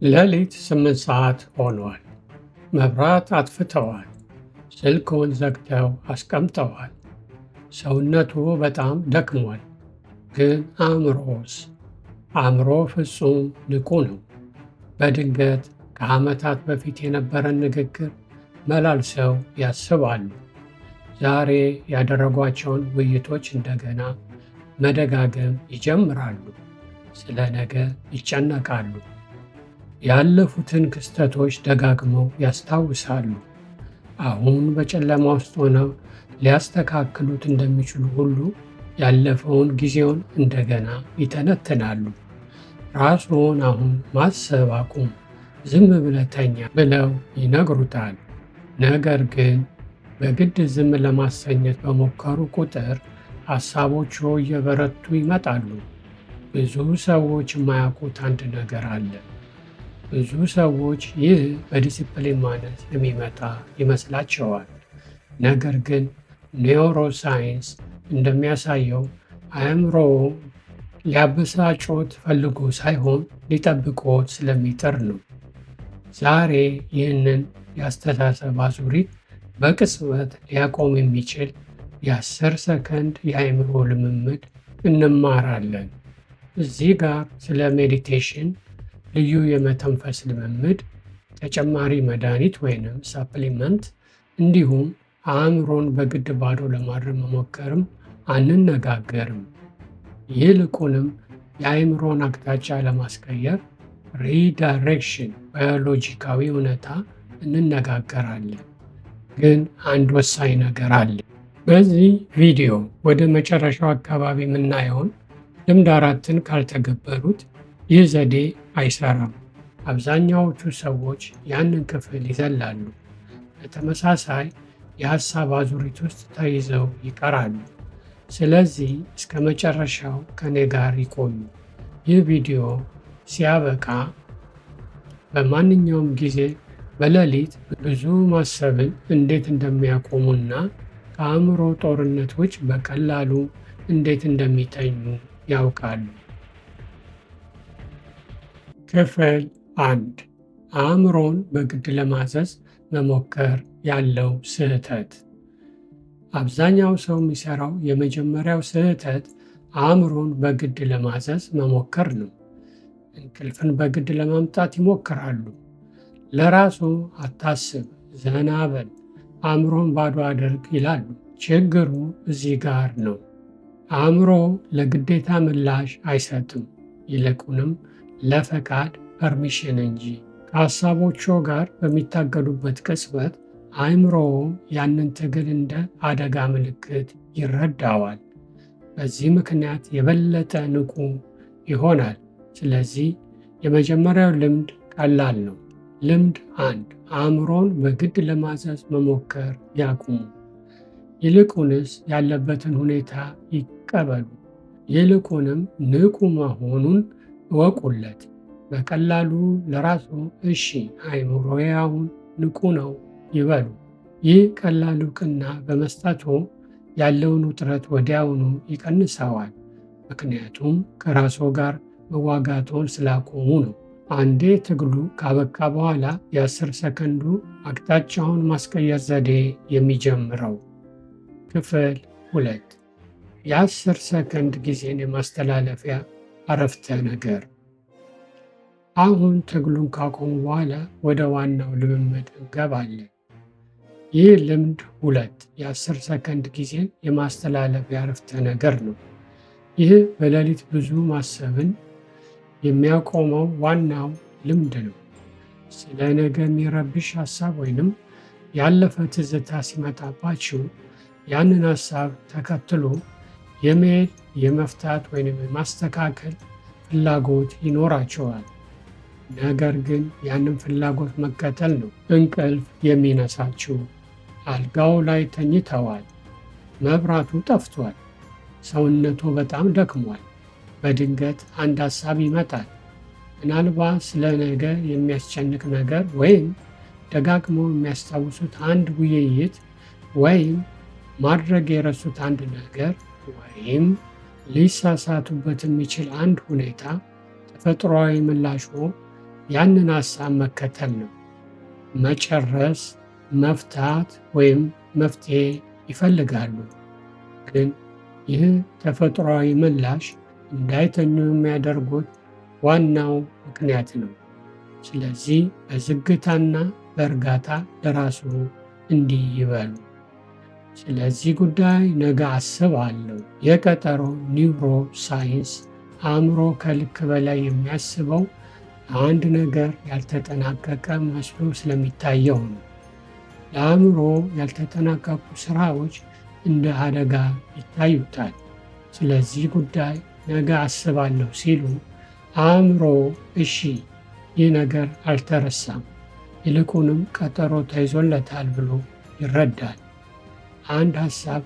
ሌሊት 8 ሰዓት ሆኗል። መብራት አጥፍተዋል። ስልክዎን ዘግተው አስቀምጠዋል። ሰውነቱ በጣም ደክሟል። ግን አእምሮስ? አእምሮ ፍጹም ንቁ ነው። በድንገት ከዓመታት በፊት የነበረን ንግግር መላልሰው ያስባሉ። ዛሬ ያደረጓቸውን ውይይቶች እንደገና መደጋገም ይጀምራሉ። ስለ ነገ ይጨነቃሉ። ያለፉትን ክስተቶች ደጋግመው ያስታውሳሉ። አሁን በጨለማ ውስጥ ሆነው ሊያስተካክሉት እንደሚችሉ ሁሉ ያለፈውን ጊዜውን እንደገና ይተነትናሉ። ራስዎን አሁን ማሰብ አቁም፣ ዝም ብለህ ተኛ ብለው ይነግሩታል። ነገር ግን በግድ ዝም ለማሰኘት በሞከሩ ቁጥር ሀሳቦችዎ እየበረቱ ይመጣሉ። ብዙ ሰዎች የማያውቁት አንድ ነገር አለ። ብዙ ሰዎች ይህ በዲሲፕሊን ማነስ የሚመጣ ይመስላቸዋል። ነገር ግን neuroscience እንደሚያሳየው አእምሮዎ ሊያበሳጭዎት ፈልጎ ሳይሆን ሊጠብቅዎት ስለሚጥር ነው። ዛሬ ይህንን የአስተሳሰብ አዙሪት በቅጽበት ሊያቆም የሚችል የ10 ሰከንድ የአእምሮ ልምምድ እንማራለን። እዚህ ጋር ስለ meditation፣ ልዩ የመተንፈስ ልምምድ፣ ተጨማሪ መድኃኒት ወይንም supplement፣ እንዲሁም አእምሮን በግድ ባዶ ለማድረግ መሞከርም አንነጋገርም። ይልቁንም የአእምሮን አቅጣጫ ለማስቀየር redirection ባዮሎጂካዊ እውነታ እንነጋገራለን። ግን አንድ ወሳኝ ነገር አለ። በዚህ ቪዲዮ ወደ መጨረሻው አካባቢ የምናየውን ልምድ አራትን ካልተገበሩት ይህ ዘዴ አይሰራም። አብዛኛዎቹ ሰዎች ያንን ክፍል ይዘላሉ። በተመሳሳይ የሀሳብ አዙሪት ውስጥ ተይዘው ይቀራሉ። ስለዚህ እስከ መጨረሻው ከኔ ጋር ይቆዩ። ይህ ቪዲዮ ሲያበቃ በማንኛውም ጊዜ በሌሊት ብዙ ማሰብን እንዴት እንደሚያቆሙና ከአእምሮ ጦርነት ውጭ በቀላሉ እንዴት እንደሚተኙ ያውቃሉ። ክፍል 1፦ አእምሮን በግድ ለማዘዝ መሞከር ያለው ስህተት። አብዛኛው ሰው የሚሰራው የመጀመሪያው ስህተት አእምሮን በግድ ለማዘዝ መሞከር ነው። እንቅልፍን በግድ ለማምጣት ይሞክራሉ። ለራሱ አታስብ፣ ዘና በል፣ አእምሮን ባዶ አድርግ ይላሉ። ችግሩ እዚህ ጋር ነው። አእምሮ ለግዴታ ምላሽ አይሰጥም፣ ይልቁንም ለፈቃድ permission እንጂ። ከሀሳቦቹ ጋር በሚታገሉበት ቅጽበት አእምሮው ያንን ትግል እንደ አደጋ ምልክት ይረዳዋል። በዚህ ምክንያት የበለጠ ንቁ ይሆናል። ስለዚህ የመጀመሪያው ልምድ ቀላል ነው። ልምድ 1፦ አእምሮን በግድ ለማዘዝ መሞከር ያቁሙ። ይልቁንስ ያለበትን ሁኔታ ይቀበሉ። ይልቁንም ንቁ መሆኑን እወቁለት። በቀላሉ ለራሱ እሺ፣ አእምሮዬ አሁን ንቁ ነው ይበሉ። ይህ ቀላል እውቅና በመስጠቱ ያለውን ውጥረት ወዲያውኑ ይቀንሰዋል። ምክንያቱም ከራስዎ ጋር መዋጋቶን ስላቆሙ ነው። አንዴ ትግሉ ካበቃ በኋላ የ10 ሰከንዱ አቅጣጫውን ማስቀየር ዘዴ የሚጀምረው። ክፍል 2፦ የ10 ሰከንድ ጊዜን የማስተላለፊያ አረፍተ ነገር። አሁን ትግሉን ካቆሙ በኋላ ወደ ዋናው ልምምድ እንገባለን። ይህ ልምድ 2 የ10 ሰከንድ ጊዜን የማስተላለፊያ አረፍተ ነገር ነው። ይህ በሌሊት ብዙ ማሰብን የሚያቆመው ዋናው ልምድ ነው። ስለ ነገ የሚረብሽ ሀሳብ ወይንም ያለፈ ትዝታ ሲመጣባችሁ ያንን ሀሳብ ተከትሎ የመሄድ፣ የመፍታት ወይንም የማስተካከል ፍላጎት ይኖራችኋል። ነገር ግን ያንን ፍላጎት መከተል ነው እንቅልፍ የሚነሳችሁ። አልጋው ላይ ተኝተዋል። መብራቱ ጠፍቷል። ሰውነቱ በጣም ደክሟል። በድንገት አንድ ሀሳብ ይመጣል። ምናልባት ስለ ነገ የሚያስጨንቅ ነገር ወይም ደጋግመው የሚያስታውሱት አንድ ውይይት ወይም ማድረግ የረሱት አንድ ነገር ወይም ሊሳሳቱበት የሚችል አንድ ሁኔታ። ተፈጥሯዊ ምላሹ ያንን ሐሳብ መከተል ነው። መጨረስ፣ መፍታት ወይም መፍትሄ ይፈልጋሉ። ግን ይህ ተፈጥሯዊ ምላሽ እንዳይተኙ የሚያደርጉት ዋናው ምክንያት ነው። ስለዚህ በዝግታና በእርጋታ ለራሱ እንዲህ ይበሉ። ስለዚህ ጉዳይ ነገ አስባለሁ። የቀጠሮ neuroscience አእምሮ ከልክ በላይ የሚያስበው አንድ ነገር ያልተጠናቀቀ መስሎ ስለሚታየው ነው። ለአእምሮ ያልተጠናቀቁ ስራዎች እንደ አደጋ ይታዩታል። ስለዚህ ጉዳይ ነገ አስባለሁ ሲሉ አእምሮ እሺ ይህ ነገር አልተረሳም፣ ይልቁንም ቀጠሮ ተይዞለታል ብሎ ይረዳል። አንድ ሐሳብ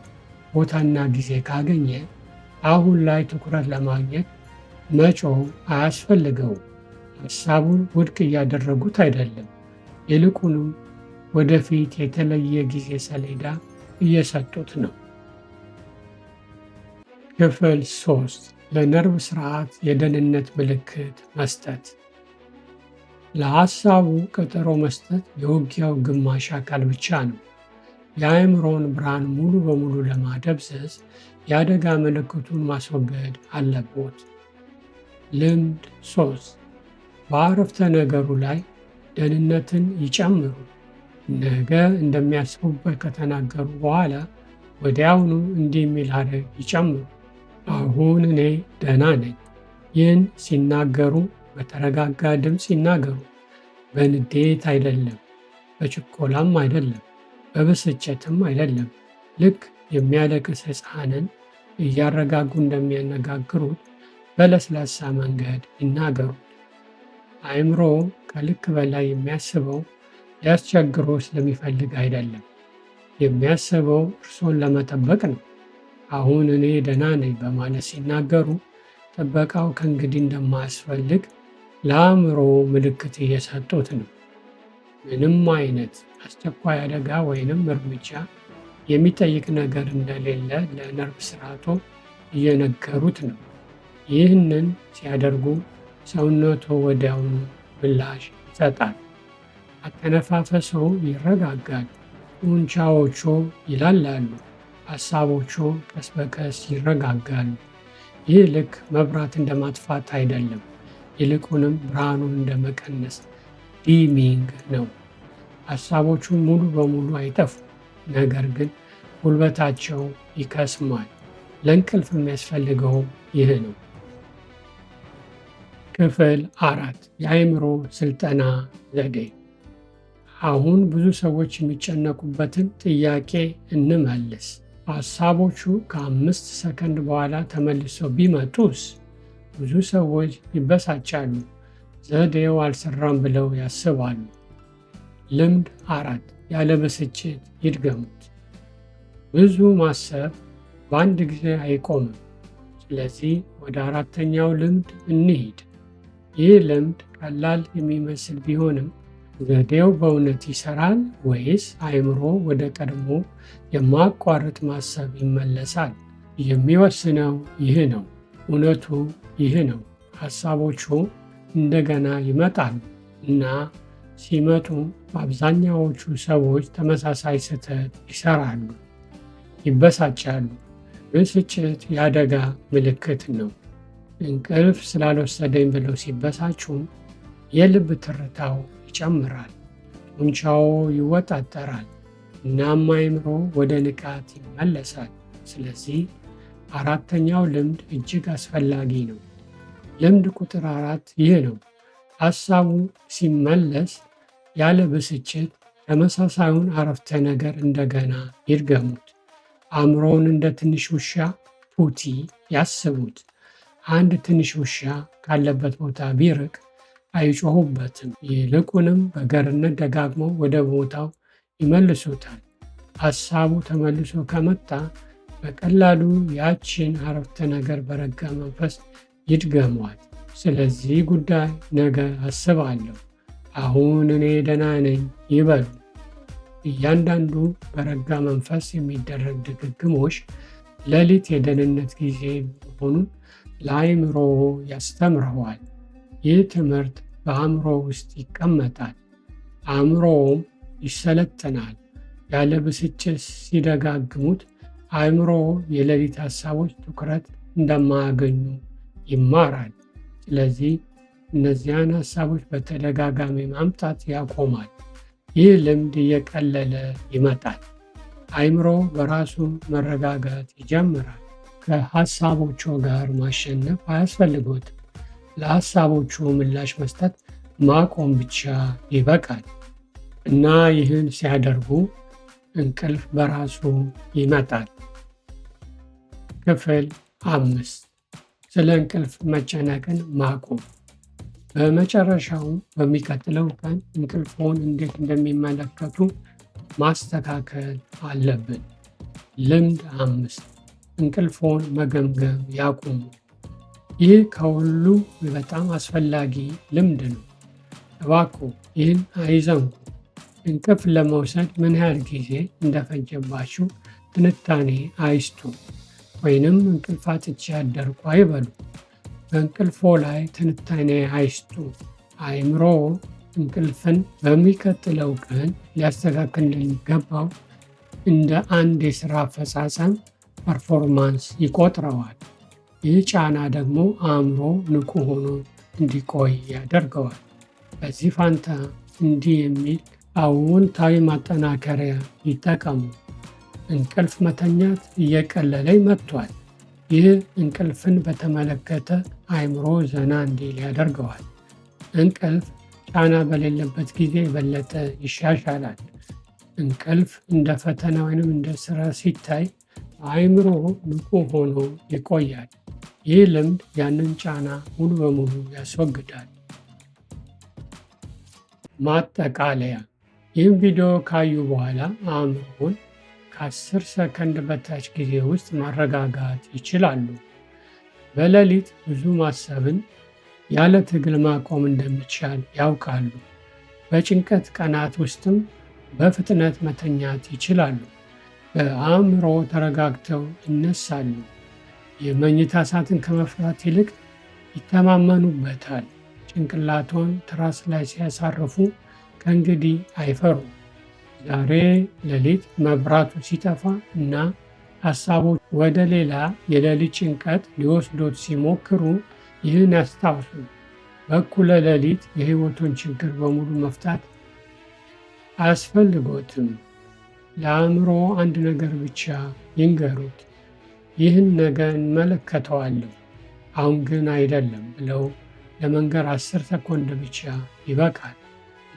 ቦታና ጊዜ ካገኘ አሁን ላይ ትኩረት ለማግኘት መጮህ አያስፈልገውም። ሐሳቡን ውድቅ እያደረጉት አይደለም፣ ይልቁንም ወደፊት የተለየ ጊዜ ሰሌዳ እየሰጡት ነው። ክፍል 3፣ ለነርቭ ስርዓት የደህንነት ምልክት መስጠት። ለሐሳቡ ቀጠሮ መስጠት የውጊያው ግማሽ አካል ብቻ ነው። የአእምሮን ብርሃን ሙሉ በሙሉ ለማደብዘዝ የአደጋ ምልክቱን ማስወገድ አለቦት። ልምድ 3፣ በአረፍተ ነገሩ ላይ ደህንነትን ይጨምሩ። ነገ እንደሚያስቡበት ከተናገሩ በኋላ ወዲያውኑ እንዲህ የሚል ሐረግ ይጨምሩ። አሁን እኔ ደህና ነኝ። ይህን ሲናገሩ በተረጋጋ ድምፅ ይናገሩ። በንዴት አይደለም፣ በችኮላም አይደለም፣ በብስጭትም አይደለም። ልክ የሚያለቅስ ሕፃንን እያረጋጉ እንደሚያነጋግሩት በለስላሳ መንገድ ይናገሩ። አእምሮ ከልክ በላይ የሚያስበው ሊያስቸግሮ ስለሚፈልግ አይደለም። የሚያስበው እርሶን ለመጠበቅ ነው። አሁን እኔ ደህና ነኝ በማለት ሲናገሩ ጥበቃው ከእንግዲህ እንደማያስፈልግ ለአእምሮ ምልክት እየሰጡት ነው። ምንም አይነት አስቸኳይ አደጋ ወይንም እርምጃ የሚጠይቅ ነገር እንደሌለ ለነርቭ ስርዓቱ እየነገሩት ነው። ይህንን ሲያደርጉ ሰውነቱ ወዲያውኑ ምላሽ ይሰጣል። አተነፋፈሶ ይረጋጋል፣ ጡንቻዎቹ ይላላሉ፣ ሀሳቦቹ ቀስ በቀስ ይረጋጋሉ። ይህ ልክ መብራት እንደማጥፋት አይደለም፣ ይልቁንም ብርሃኑን እንደመቀነስ dimming ነው። ሀሳቦቹ ሙሉ በሙሉ አይጠፉም፣ ነገር ግን ጉልበታቸው ይከስማል። ለእንቅልፍ የሚያስፈልገውም ይህ ነው። ክፍል 4፣ የአእምሮ ስልጠና ዘዴ። አሁን ብዙ ሰዎች የሚጨነቁበትን ጥያቄ እንመልስ። ሀሳቦቹ ከ5 ሰከንድ በኋላ ተመልሰው ቢመጡስ? ብዙ ሰዎች ይበሳጫሉ። ዘዴው አልሰራም ብለው ያስባሉ። ልምድ 4፣ ያለ ብስጭት ይድገሙት። ብዙ ማሰብ በአንድ ጊዜ አይቆምም። ስለዚህ ወደ አራተኛው ልምድ እንሂድ። ይህ ልምድ ቀላል የሚመስል ቢሆንም ዘዴው በእውነት ይሰራል ወይስ አእምሮ ወደ ቀድሞ የማያቋርጥ ማሰብ ይመለሳል? የሚወስነው ይህ ነው። እውነቱ ይህ ነው። ሀሳቦቹ እንደገና ይመጣሉ እና ሲመጡ አብዛኛዎቹ ሰዎች ተመሳሳይ ስህተት ይሰራሉ። ይበሳጫሉ። ብስጭት የአደጋ ምልክት ነው። እንቅልፍ ስላልወሰደኝ ብለው ሲበሳጩ የልብ ትርታው ይጨምራል፣ ጡንቻው ይወጣጠራል፣ እናም አእምሮ ወደ ንቃት ይመለሳል። ስለዚህ አራተኛው ልምድ እጅግ አስፈላጊ ነው። ልምድ ቁጥር 4 ይህ ነው። ሀሳቡ ሲመለስ ያለ ብስጭት ተመሳሳዩን አረፍተ ነገር እንደገና ይድገሙት። አእምሮውን እንደ ትንሽ ውሻ ፑቲ ያስቡት። አንድ ትንሽ ውሻ ካለበት ቦታ ቢርቅ አይጮሁበትም። ይልቁንም በገርነት ደጋግመው ወደ ቦታው ይመልሱታል። ሀሳቡ ተመልሶ ከመጣ በቀላሉ ያችን አረፍተ ነገር በረጋ መንፈስ ይድገሟት። ስለዚህ ጉዳይ ነገ አስባለሁ፣ አሁን እኔ ደህና ነኝ ይበሉ። እያንዳንዱ በረጋ መንፈስ የሚደረግ ድግግሞሽ ሌሊት የደህንነት ጊዜ መሆኑን ለአእምሮ ያስተምረዋል። ይህ ትምህርት በአእምሮ ውስጥ ይቀመጣል። አእምሮውም ይሰለጥናል። ያለ ብስጭት ሲደጋግሙት አእምሮ የሌሊት ሀሳቦች ትኩረት እንደማያገኙ ይማራል። ስለዚህ እነዚያን ሀሳቦች በተደጋጋሚ ማምጣት ያቆማል። ይህ ልምድ እየቀለለ ይመጣል። አእምሮ በራሱ መረጋጋት ይጀምራል። ከሀሳቦቹ ጋር ማሸነፍ አያስፈልጎትም። ለሀሳቦቹ ምላሽ መስጠት ማቆም ብቻ ይበቃል። እና ይህን ሲያደርጉ እንቅልፍ በራሱ ይመጣል። ክፍል 5፣ ስለ እንቅልፍ መጨነቅን ማቆም። በመጨረሻውም በሚቀጥለው ቀን እንቅልፍዎን እንዴት እንደሚመለከቱ ማስተካከል አለብን። ልምድ 5፣ እንቅልፍዎን መገምገም ያቁሙ። ይህ ከሁሉ በጣም አስፈላጊ ልምድ ነው። እባክዎ ይህን አይዘንጉ። እንቅልፍ ለመውሰድ ምን ያህል ጊዜ እንደፈጀባችሁ ትንታኔ አይስጡ፣ ወይንም እንቅልፍ አጥቼ አደርኩ አይበሉ። በእንቅልፎ ላይ ትንታኔ አይስጡ። አእምሮ እንቅልፍን በሚቀጥለው ቀን ሊያስተካክል እንደሚገባው እንደ አንድ የሥራ አፈጻጸም performance ይቆጥረዋል። ይህ ጫና ደግሞ አእምሮ ንቁ ሆኖ እንዲቆይ ያደርገዋል። በዚህ ፋንታ እንዲህ የሚል አዎንታዊ ማጠናከሪያ ይጠቀሙ። እንቅልፍ መተኛት እየቀለለኝ መጥቷል። ይህ እንቅልፍን በተመለከተ አእምሮ ዘና እንዲል ያደርገዋል። እንቅልፍ ጫና በሌለበት ጊዜ የበለጠ ይሻሻላል። እንቅልፍ እንደ ፈተና ወይንም እንደ ስራ ሲታይ አእምሮ ንቁ ሆኖ ይቆያል። ይህ ልምድ ያንን ጫና ሙሉ በሙሉ ያስወግዳል። ማጠቃለያ፣ ይህን ቪዲዮ ካዩ በኋላ አእምሮን ከ10 ሰከንድ በታች ጊዜ ውስጥ ማረጋጋት ይችላሉ። በሌሊት ብዙ ማሰብን ያለ ትግል ማቆም እንደሚቻል ያውቃሉ። በጭንቀት ቀናት ውስጥም በፍጥነት መተኛት ይችላሉ። በአእምሮ ተረጋግተው ይነሳሉ። የመኝታ ሰዓትን ከመፍራት ይልቅ ይተማመኑበታል። ጭንቅላቶን ትራስ ላይ ሲያሳርፉ ከእንግዲህ አይፈሩም። ዛሬ ሌሊት መብራቱ ሲጠፋ እና ሀሳቦች ወደ ሌላ የሌሊት ጭንቀት ሊወስዶት ሲሞክሩ ይህን ያስታውሱ። በእኩለ ሌሊት የሕይወቱን ችግር በሙሉ መፍታት አያስፈልጎትም። ለአእምሮ አንድ ነገር ብቻ ይንገሩት። ይህን ነገ እመለከተዋለሁ፣ አሁን ግን አይደለም ብለው ለመንገር 10 ሰኮንድ ብቻ ይበቃል።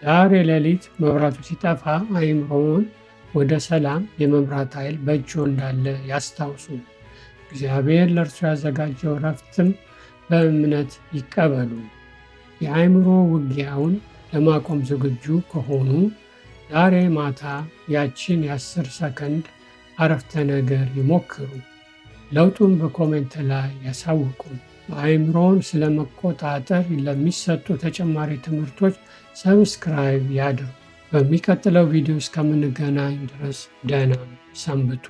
ዛሬ ሌሊት መብራቱ ሲጠፋ አእምሮውን ወደ ሰላም የመምራት ኃይል በእጆ እንዳለ ያስታውሱ። እግዚአብሔር ለእርሱ ያዘጋጀው እረፍትም በእምነት ይቀበሉ። የአእምሮ ውጊያውን ለማቆም ዝግጁ ከሆኑ ዛሬ ማታ ያችን የ10 ሰከንድ አረፍተ ነገር ይሞክሩ። ለውጡን በ comment ላይ ያሳውቁን። አእምሮን ስለመቆጣጠር ለሚሰጡ ተጨማሪ ትምህርቶች subscribe ያድርጉ። በሚቀጥለው ቪዲዮ እስከምንገናኝ ድረስ ደህና ሰንብቱ።